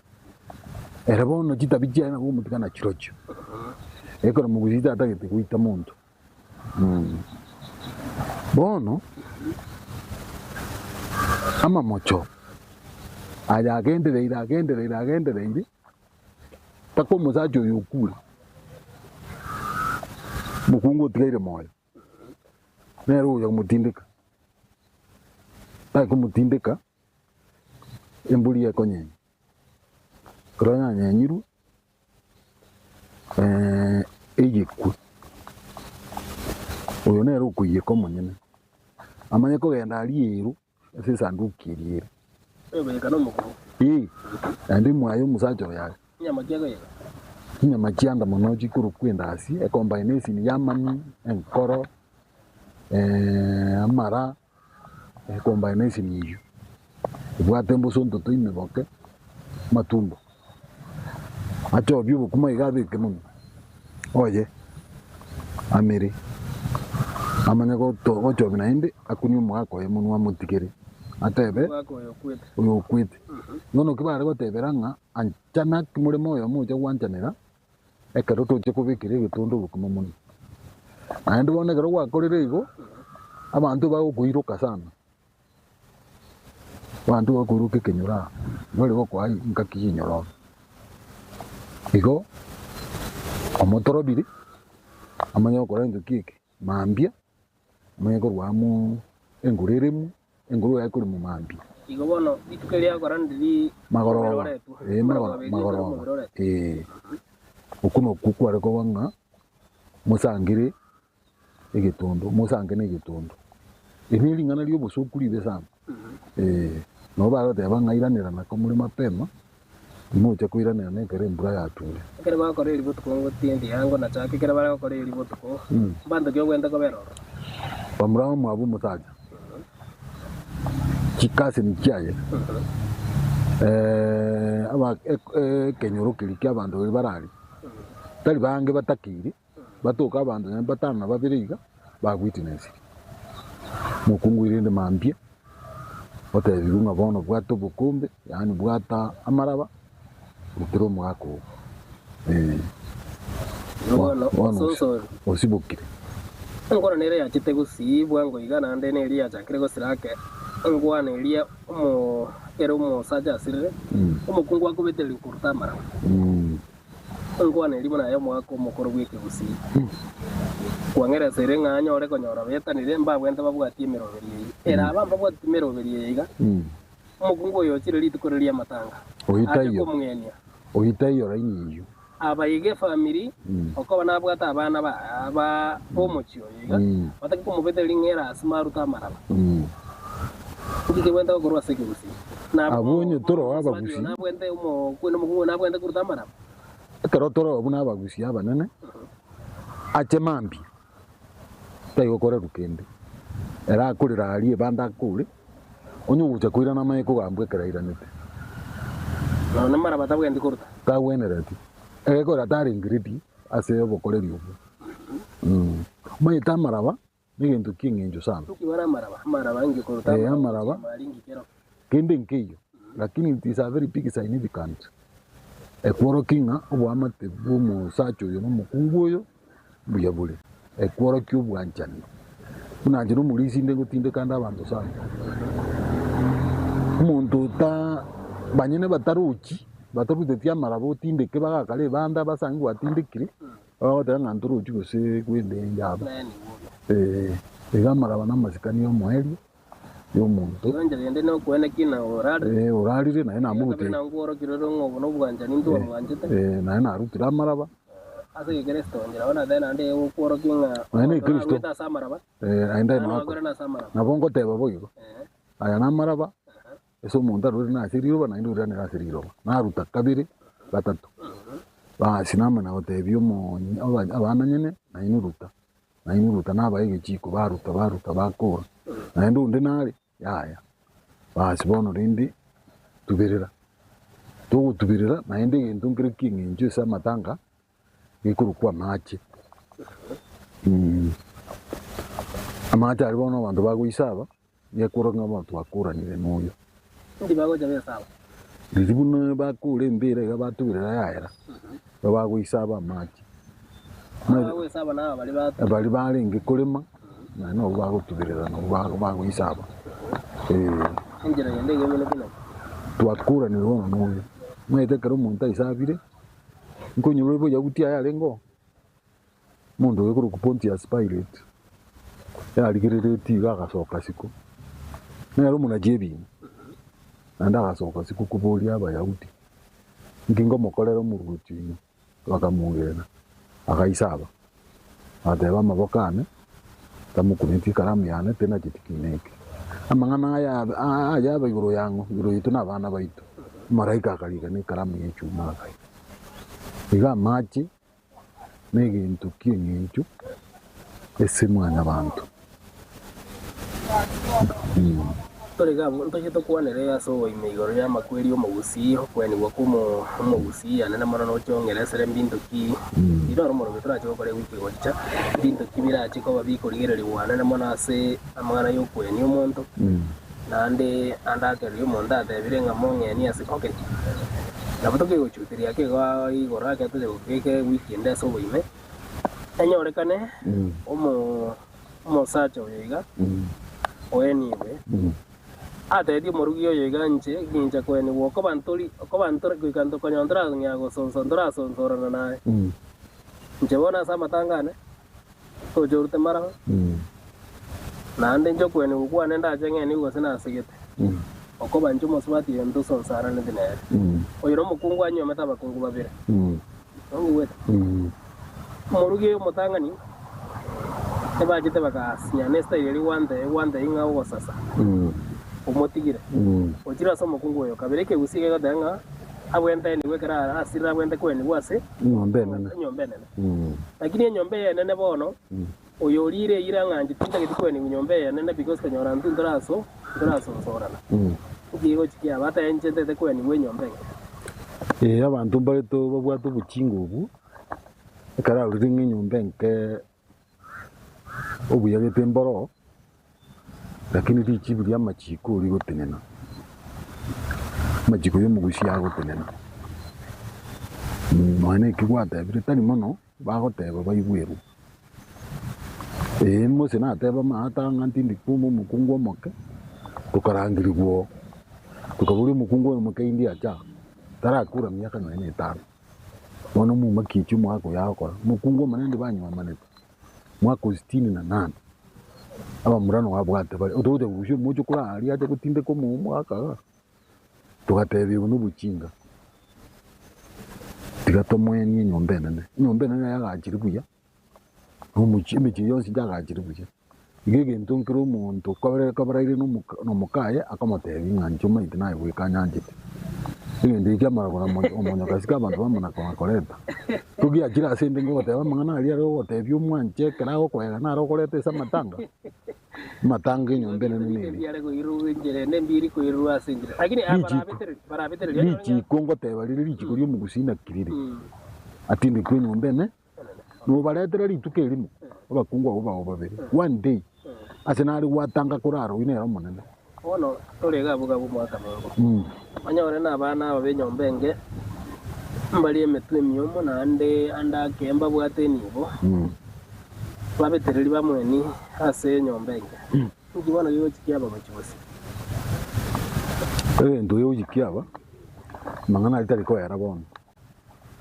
Ere bono chitabi chiaye nabo omotiga nachirochio, ekero mogusii tatagete goita monto mh. Bono, amamocho aya agendereire agendereire agendereire, mpaka omosacha oyo okure, omokungu otigaire moyo, nere ogocha komotindeka, tari komotindeka, embori ekonyenya, ekero yanyenyirwe, eyekwe, oyo nere okoiyeka omonyene, amanye kogenda aria ero ase esanduki eria ere. Oyogoyeka nomokungu. Ee, naende mwaye omosacha oyo are. Chinyama chiagoyeka. Chinyama chianda mono chikorokwa endasi, ecombination ya amani, enkoro, amara, ecombination eyio. Ebwate embosontoto ime boke, amatumbo. Achobie obokima iga abeke monwe, oye, amere, amanye goto gochobia naende, akunie omogaka oye monwe amotigere, atebe Omogaka oyo okwete. oyo okwete. Bono ki bare gotebera ng'a anchana ki moremo oyomo oche gwanchanera, ekero toche kobekera egetondo obokima monwe. Naende bono ekero gwakorire igo, abanto bagokoiroka sana. Abanto bakoiroka ekenyoro aa, mbare gokoa engaki y'enyororo. Igo, omotorobire, amanye gokora gento ki eke, mambia, amanye korwa amo engoro eremwe, engoro yaye koremwa mambia. Igo bono rituko eria akora ndiri Magoroba, omobere oretwe. eh, Magoroba magoro erio ekero magoroba, omobere oretwe. eh. Okwo nokwo kware koba ng'a mosangere egetondo, mosange na egetondo. Eri ne ring'ana ri'obosoku ribe sana. Eh, nabo bagoteba ng'a iranera nako more mapema, timocha koiranera ekero embura yature. Ekero bagokora erio botuko ngotindi yango na chake ekero bare gokora erio botuko, mbanto ki ogwente kobera ororo? Bamura omwabo omosacha, chikaseni chiaye, aba ekenyoro keria kia abanto baria barari, tari bange batakeire. Batoka abanto nonya batano na babere iga, bagwitinesire. Mokungu erinde mambia, otebigwe ng'a bono bwata obokombe, yaani bwata amaraba, rutera omogaka oo. Eh. Bono Bono osonsori. osibokire. Enkwana nere yachete gosii bwango iga naende neria yachakire gosira ake enkwana eria omo ekero omosacha asirire, omokungu akobetereria koruta amaraba. Enkwana eria buna y'omogaka omokoro bw'ekegusii. Kwang'eresa ere ng'a anyore konyora betanire mbabwente babwatie emeroberio eyio. Ere aba mbabwateti emeroberio eye iga, omokungu oyo ochire rituko riria ri'amatanga, ache komwenia. Oyio taiyo raini eyio. Aba iga efamiri, okoba nabwate abana ba ba b'omochie oyo iga, batake komobetereria ng'a ere asime arute amaraba. Inki kebwente gokorwa ase ekegusii? Abwo onye toro abagusii. Nabwente omokungu nabwente koruta amaraba. Ekero tore buna abagusia abanene, ache mambia, tari gokorerwa kende. Ere akorera aria ebande akore, onye ogocha koirana amanye kogambwa ekero airanete. Nonya maraba tabwenereti koruta. Tagwenereti. Egekora tarenge ready ase obokoreri obwo. Omanyete amaraba negento ki'eng'encho sana. Inki bono amaraba? Amaraba inki koruta Eh, amaraba amaraba. gochia amari inki kero? Kende nkeiyo, lakini it is a very big significant ekworokia ng'a oboamate bwa omosacha oyo na omokungu oyo mbuya bore, ekworokia obwanchani. Buna inche na omorisia inde ngotindeka ande abanto sana. Omonto ota banyene batarochi, bataruteti amaraba otindeke bagakare ebanda basange gwatindekire, Bagoteba ng'a ntorochi gose kwenda enchaba. Ee, iga amaraba namasikani y'omoerio y'omonto. Igo enchera ende nokwene ki na orarire. Ee, orarire naye namorutire. Kabere nangworokire ore ng'a obo nobwanchani intwe bamwanchete. Ee, naye narutire amaraba. Ase Gekristo enchera bono ate naende egokworokia ng'a Naye ne omonto Kristo. narwete ase amaraba. Ee, naende Naende nako. wakore nase amaraba. Nabo ngoteba boigo. Aya namaraba, Ase omonto arure nase riroba, naende oiranere ase riroba. Naruta kabere, gatato. Basi namanya gotebia omonye aba- abana nyene, nainwe ruta, nainwe ruta, nabae egechiko, baruta baruta bakora. Naende onde nare, yaya. Basi bono rende, tuberera, togotuberera, naende egento nkere ki'eng'encho ase amatanga, gekorokwa amache. Amache aria bono abanto bagoisaba, Gekorora ng'a abanto bakoranire noyo. Indi bagocha b'Esau. Riria buna bakora embera iga batuberera yaera, iga bagoisaba amache. Abagoisaba naba baria batu. Baria barenge korema, naende nabo bagotuberera nabo bagoisaba. Eh. Enchera yende iga emineti naki. Twakoranire bono noyo. Omanyete ekero omonto aisabire, nkonyorwa boyaguti aye arenge oo. Omonto oyo okorokwa Pontius Pilate yarigereretie iga agasoka isiko, nere omonachi ebina, naende agasoka isiko koboria Abayahudi, Inki nkomokorera omoruoti oino? Bakamogena, agaisaba, agateba, Amaboko ane tamokunetie ekaramu yane tenacheti kina eke. Amang'ana aya aya abe igoro yang'o, igoro yaito na abana baito. Omolaika akarika na ekaramu ya echuma akaira. Iga amache negento ki'eng'encho ase mwanyabanto. Tore iga abwo ntoche tokwanere ase oboime igoro y'amakweri y'omogusii, okwenigwa kw'omogusii anene mono noche ong'eresere mbinto ki riria ore omorobio torache gokora ewiki egochicha, mbinto ki birache koba bikorigererigwa anene mono ase amang'ana y'okwenia omonto, naende ande akereria omonto atebire ng'a mong'enie ase okay. Nabo tokegochuteria ake iga igoro ake toche gokeka ewiki ende ase oboime, enyorekane omo omosacha oyo iga oenigwe, atebetie omorugi oyo iga inche ngincha koenigwa okoba ntori okoba ntore goika ntokonyora ntorang'ea gosonso ntorasonsorana naye. Inche bono ase amatanga ane, toche orute maraba, naende inche okwenigwa kwane ndache ng'enigwe gose nasegete, okoba inche omosubati oyo ntosonsaraneti nere. Oyo nomokungu anywomete abakungu babere. Nonigwete? Omorugi oyo omotang'ani ebachete bagasinyana estyle eria gwantebia gwantebia ng'a ogosasa omotigire. Ochire ase omokungu oyo kabere ekegusii kegoteba ng'a abwente enigwe ekero asirire abwente kwenigwa ase Enyomba enene. enyomba enene. Lakini enyomba eye enene bono oyo orire eira ng'a inche tintageti kwenigwa nyomba eye enene because konyora intwe ntoraso ntorasonsorana. Nki egochi kiaba ata inche ntagete kwenigwa enyomba eye. Ee, abanto mbare to babwate obochinga obwo, ekero arorire ng'a enyomba enke obuya gete mboro, lakini richibu ria amachiko rigotenena, amachiko ya omogusia agotenena. Nonya na eki gwatebire tari mono, bagoteba baigwerwe. Ee, Mose nateba amaata ng'a ntindi kwoma omokungu omoke, tokarangerigwa oo, tokaboria omokungu oyo omoke indi acha aa, tarakura miaka nonya na etano. Bono omomaki echi omogaka oyo agokora, omokungu omonene ndi banywomanete, mwaka o sitini na nane, abamura noo abwate bare, otogocha korusia omochie korwa aria ache gotindeka omo omogaka igaa, togatebiwa na obochinga, tiga tomoenie enyomba enene, enyomba enene yagachire buya, na omochie emechie yonsi yagachire buya. Iga egento nkere omonto kobere koberaire na omoka na omokaye akomotebia ng'a inche omanyete naye goika anyanchete. Egento eki kiamara kora omonyokasi ka abanto bamana koreta. Togiachire ase ende ngogoteba amang'ana aria are gogotebia omwanche ekero agokoega naro okoreta ase amatanga. Amatanga enyomba enene neri. Richiko ngoteba rire richiko ri'omogusii naki rire. Atindekwe enyomba ene, nobaretera rituko erimo, abakungu abwo bao babere, one day, ase nare gwatanga korara oyio nere omonene. Bono tore iga abwo gabwo omwaka mengo, onyore nabana aba b'enyomba enge mbare emetwe emiomo, naende ande ake mbabwate enibo, babetereri bamweni ase enyomba enge. Inki bono gegochikia aba gochia bosio? Egento gegochikia aba, amang'ana aria tari koera bono.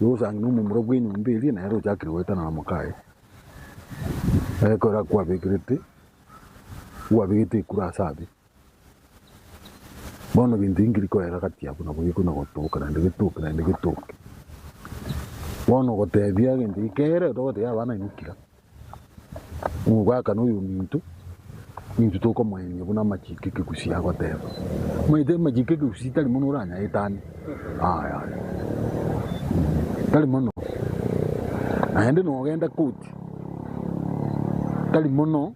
Yosangi na omomura bw'enyomba eria nere ochakire goetana na mokaye, ekero akwabekerete, kwabegete ekura ase abe. Bono gento nkeri koera gati abwo nabo gekona gotoka naende getoke naende getoke. Bono ogotebia egento eke kere togotebia abana inwe kira, omogaka na oyominto, intwe tokomoenia buna amachiko ekegusii agoteba. Omanyete amachiko ekegusii tari mono oranyaetanie, yaya tari mono. Naende nogenda koti, tari mono.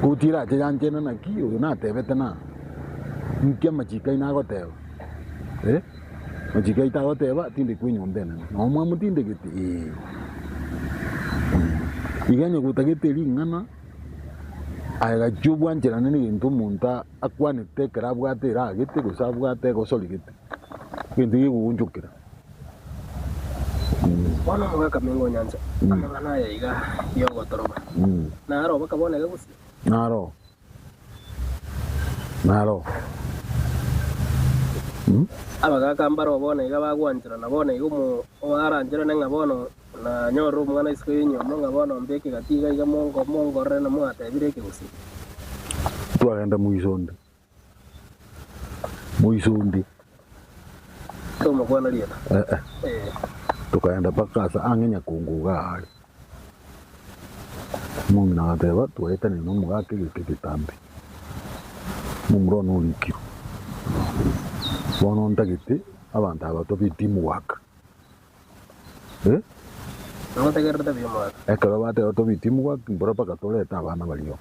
Koti erache yanchene naki oyo natebete na inki amachiko aino agoteba eh? Amachiko aito agoteba tindekwa enyomba enene, noo mwamotindegete ee. Iga onye gotagete ring'ana aye gachia obwancherane na egento omonto akwanete ekero abwate eragete gose abwate egosori gete, egento gegoonchokera. Bono omogaka mengo onyancha amang'ana aya iga y'ogotoroba, naro bakabona iga gose? Naro. Naro. Abagaka mbaro bono iga bagwancherana bono iga omo oarancherane ng'a bono nanyorire omwana isiko y'enyomba ng'a bono mbeke gati iga iga mongo mongorere na mwatebire eke gose. Twagenda moisonde. Moisonde. Tomokwana rieta. Eh eh. Tokaenda mpaka ase ang'e Nyakongo iga are. Omong'ina agateba twaetanire na omogaka egeka egetambe. Omomura one orikirwe. Bono ntagete abanto aba tobe team work. Eh? Notegererete buya omogaka. Ekero bateba tobe team work mbora mpaka torete abana baria oo.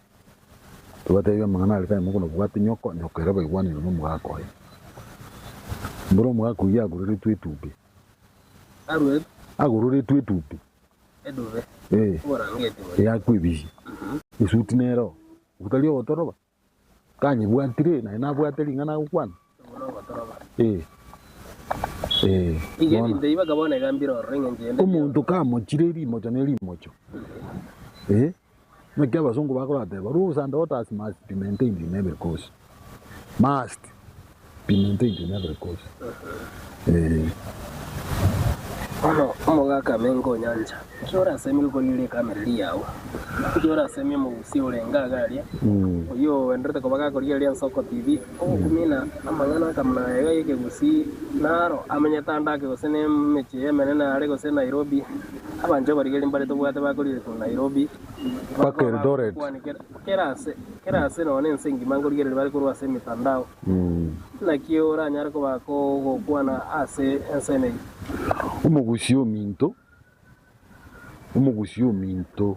Tobatebie amang'ana aria tari mokono bwate nyoko, nyoko ere baigwanire nomogaka oye. Mboro omogaka oyio agoreretwe etubi. Arue Agoreretwe etubi. edube, Eh. oborangeti boria. Eyakwa ebisi. Esuti nero. Otari ogotoroba. Kanyebwatire naye nabwate ring'ana agokwana. Obwo nogotoroba. Eh. Eh. Iga Bono. ebinto ebi bakabona iga mbire ororo eng'encho ende Omonto kamochire rimocho ne rimocho. Eh. Naki abasongo bakorateba, rules and orders must be maintained in every course. Must be maintained in every course. Eh. Bono omogaka amenga onyancha, nki orasemie gokorigereria ekamera eria yao? Nki orasemie omogusia orenge iga aria, oyio oenderete koba gakorigereria Ensoko TV, ogokumina amang'ana akamuna aya iga y'ekegusii naro amenyete ande ake gose ne emechie y'emenene are gose Nairobi, Abanto abarigereria mbare tobwate bakorigereria korwa Nairobi, Mpaka Eldoret. bakwana kera ase, kera ase nonya na ense engima nkorigereria bare korwa ase emitandao. Naki oranyare koba kogokwana ase ensemo eyio? Omogusia ominto, omogusia ominto,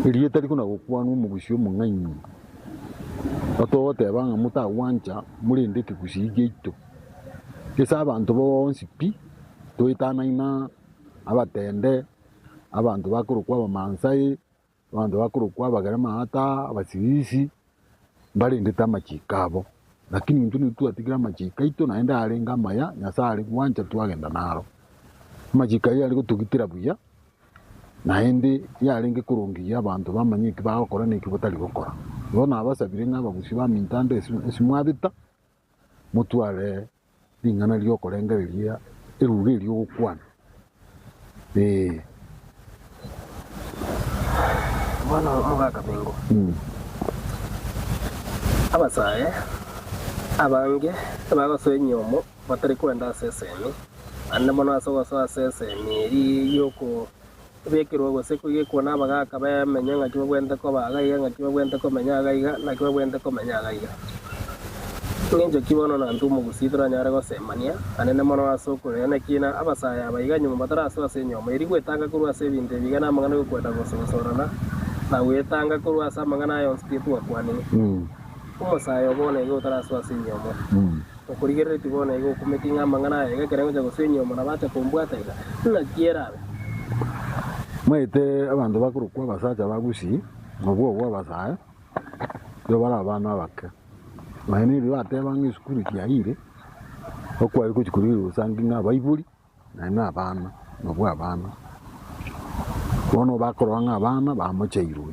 erieta rikona gokwanwa omogusia omong'aini, otogoteba ng'a motagwancha morende ekegusii giaito. Ase abanto bonsi pi, toetanaina abatende, abanto bakorokwa abamaasai, abanto bakorokwa abagere maata, abasirisi, mbarendete amachiko abo. Lakini intwe nigo twatigire amachiko aito naende arenge amaya, Nyasaye are gwancha twagenda naro. Amachiko ayio are gotogitera buya, naende yarenge korongeria abanto bamanye eki bagokora na eki batari gokora. Igo nabasabire ng'a abagusi baminto ande ase mwabeta, motware ring'ana ri'okorengereria eruga eria ogokwana, ee. Bono omogaka Mengo, abasae abange bagosoa enyomo batari kwenda ase esemi, naende mono ase ogosoa ase esemi eria y'okobekerwa gose koigekwa nabagaka bamenye ng'aki babwenerete koba iga iga, ng'aki babwenerete komenya iga iga, naki babwenerete komenya iga iga. Ng'encho ki bono na intwe omogusii toranyare gosemania anene mono ase okoreera naki na abasae aba iga nyuma batarasoa ase enyiomo eria gwetanga korwa ase ebinto ebi iga namang'ana y'okwenda gososorana na gwetanga korwa ase amang'ana aya onsi pi twakwanire. Omosae o bono iga otarasoa ase enyiomo okorigereretie bono iga okumeti ng'a amang'ana aya iga ekero ngocha gosoa enyiomo nabacha kombwata iga naki erabe. Maete abanto bakorokwa abasacha ba Gusii, nobwo obwo abasae, nigo bare abana abake. Nonya neri bateba ng'a esukuru kiaire, okware gochia korigia obosangi ng'a abaibori naende na abana, nabwo abana. Bono bakorora ng'a abana bamocheirwe.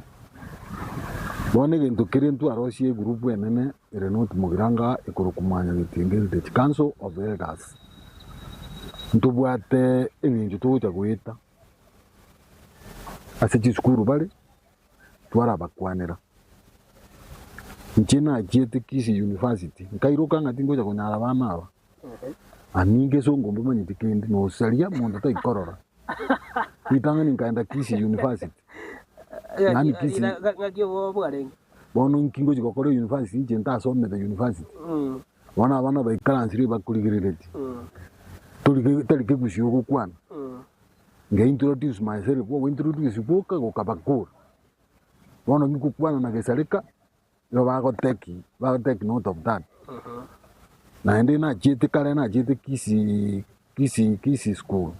Bono egento keria ntwarosie egroup enene ere not Mugirango ekorokwa Mwanyagetinge Heritage Council of Elders. Ntobwate ebinto togocha goeta ase chisukuru bare. twarabakwanera. Inche nachiete Kisii University, nkairoka ng'a tingocha konyara abana aba, ani ngesongo mbamanyeti kende, nosaria monto taikorora. Ritang'ani nkaenda Kisii University, yaani Kisii, Ng'aki obo bwarenge? bono nki ngochi gokora university inche ntasomete university. Bono abana baikaransire bakorigereretie, tori tari kegusii ogokwana. Nge introduce myself, ogo introduce gwoka gokabakora. Bono ngokwana na gesareka, igo bagoteki, bagoteki note of that. Naende nachiete kare nachiete Kisii, Kisii, Kisii school,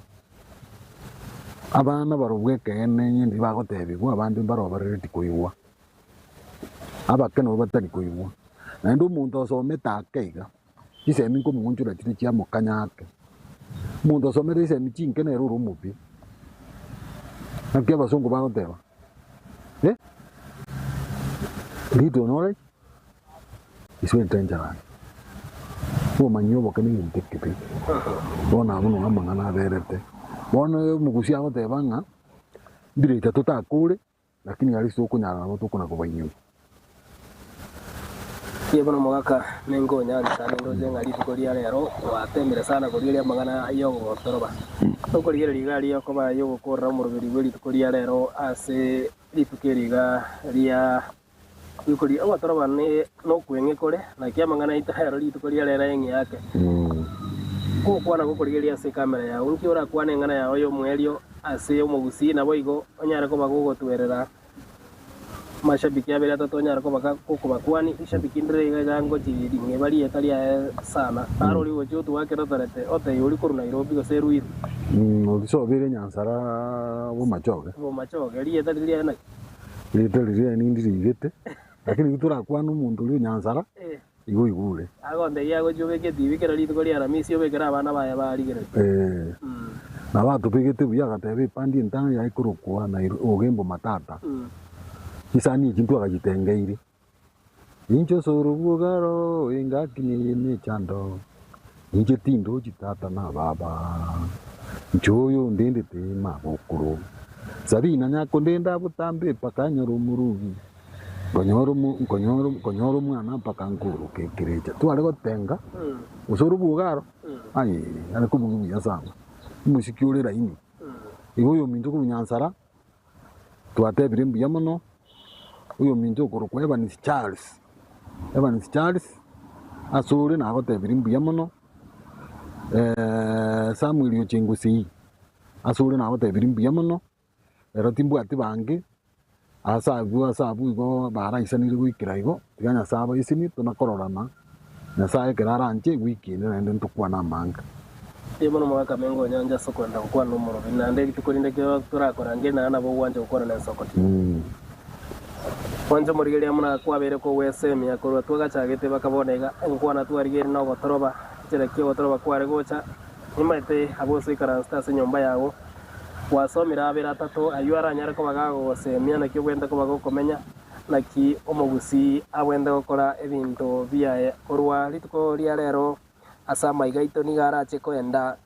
abana barobwo ekeene onye bagotebigwa abande mbaro barereti koigwa, abake nabo batari koigwa. Naende omonto osomete ake iga. Chisemi nkomoonchora chire chiamokanya ake. Omonto osomete chisemi chinke nere ore omobe. Naki abasongo bagoteba, eh, little knowledge is very dangerous. Obomanyi oboke na egento ekebe. Bono abwo noo amang'ana aberete. Bono omogusia agoteba ng'a, mbirecha totakore. Lakini aria tokonyara nabo tokona kobainyora. Inche bono omogaka ningo onyancha nindoche ng'a rituko ria rero gwatemire sana korigereria amang'ana y'ogotoroba. Tokorigereria iga aria okoba y'ogokorera omoroberi bwe rituko ria rero ase rituko eri iga ria rituko ria ogotoroba ne nokweng'e kore naki amang'ana aito rero rituko ria rero eng'e ake. Gokwana gokorigereria ase ekamera yao nki orakwane eng'ana yao y'omoerio ase omogusii naboigo onyare koba gogotwerera amashabiki abere atato onyare koba gokobakwani eshabiki ndire iga iga ngochi ring'eba rieta riaye sana naro oria ogochia otwakere otarete otebie oria korwa Nairobi gose Ruiru. Obisobere nyansara bomachoge. Bomachoge rieta riria riaye naki? Rieta riria riaye nindirigete lakini riria torakwane omonto oria o nyansara igo oigure. Agontebia agochia obeke etibi kera rituko ria Aramisi obekere abana baye barigererie. Ee. Nabo atobegete buya agateba epandi entang'ani yaye ekorokwa Nairo Ogembo Matata. Chisani echi ntwagachitengeire. Inche osoro bw'ogaro engaki neye emechando, inche tindochi tata na baba, inche oyo ondendete mabokoro. Sabina nyakondenda botambe mpaka nyore omorugi. Nkonyora omo nkonyora nkonyora omwana mpaka nkoroka ekerecha. Tware gotenga, gose ore obwoga aro, aye are kobugia buya sana, omosiki ore laini. Igo oyominto korwa Nyansara, twatebire mbuya mono, oyominto okorokwa Evans Charles, Evans Charles, ase ore nagotebirie mbuya mono, Samuel Ochengosei, ase ore nagotebirie mbuya mono. Ero timbwati bange, aase abwo ase abwo igo baraisanire goikera igo, tiga Nyasae abaisenie tonakororana, Nyasae ekero aranche ewiki ende naende ntokwane amanga. Inche bono omogaka Mengo onyanche ase okoenda gokwana nomorobi, naende rituko rinde ekero torakorangerie naende nabo ogwancha gokwana nensoko ti. Mwanche omorigereria buna kwabeire kogwesemia korwa twagachagete baka bono iga, enkwana twarigeire nogotoroba, enchera ki ogotoroba kware gocha, Nimaete abwo ase oikaransete ase enyomba yago, gwasomire abere atato, ayio aranyare koba gagogosemia naki obwenerete koba gokomenya, naki omogusii abwenerete gokora ebinto biaye. Korwa rituko ria rero ase amaiga aito nigo arache koenda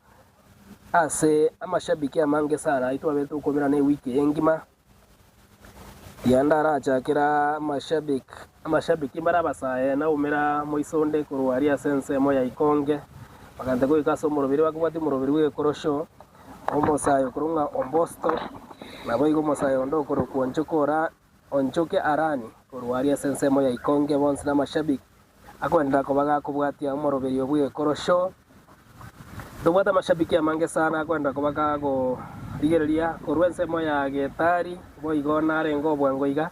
ase amashabiki amange sana ayio twabete tokomerana ewiki eye engima. Rianda arachakera amashabik amashabiki mbare abasae naumera moisonde korwa aria ase ensemo ya Ikonge bagante goika ase omorobiri bakobwatia omorobiri bw'egekorosho omosae okorokwa ng'a Ombosto naboigo omosae onde okorokwa Onchoke ora Onchoke Arani korwa aria ase ensemo ya Ikonge bonsi namashabik. Akoenderera koba gakobwatia omoroberio bw'ekorosho. Ntobwate amashabiki amange sana akoenderera koba gakorigereria korwa ensemo ya Getari, boigo narenge obwango iga.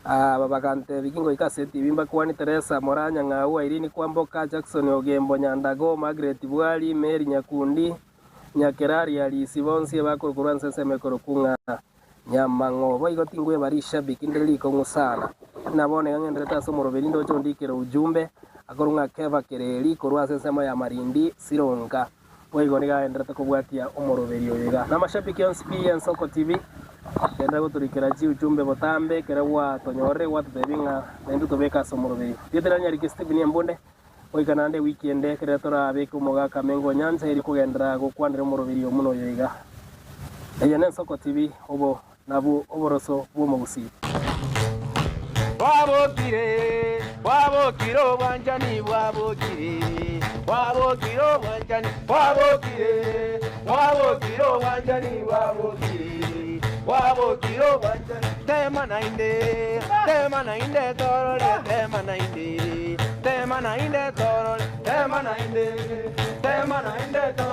Aba bagantebia, Kingoika ase etibi mbakwanie Teresa, Moraa Nyang'au, Irene Kwamboka, Jackson Ogembo, Nyandago, Margaret Bwari, Mary Nyakundi, Nyakerari Alice, bonsi abakorwa korwa ase ensemo ekorokwa ng'a Nyamang'o. Boigo tingweba rishabiki ndire rikong'u sana. Na bono iga ng'enderete ase omoroberi ndoche ondikere ujumbe akorwa ng'a Keva Kereri korwa ase ensemo ya Marindi, Sironka. Boigo nigo agenderete kobwatia omoroberi oyo iga. Namashabiki onsi pi y'Ensoko TV, genderera gotorikera chiujumbe botambe ekero gwatonyorire gwatotebia ng'a naintwe tobeke ase omoroberi. Rieta riane Nyariki Stephen Embunde, goika naende ewiki ende ekero torabeke omogaka Mengo Onyancha erio kogenderera gokwanera omoroberi omuno oyo iga. Eye n'Ensoko TV, obo nabwo oboroso bw'omogusii. Bwabokire, bwabokire obwanchani bwabokire, bwabokire obwanchani bwabokire, bwabokire obwanchani bwabokire, bwabokire obwanchani. Tema naende, tema naende torore, tema naende, tema naende torore, tema naende, tema naende torore.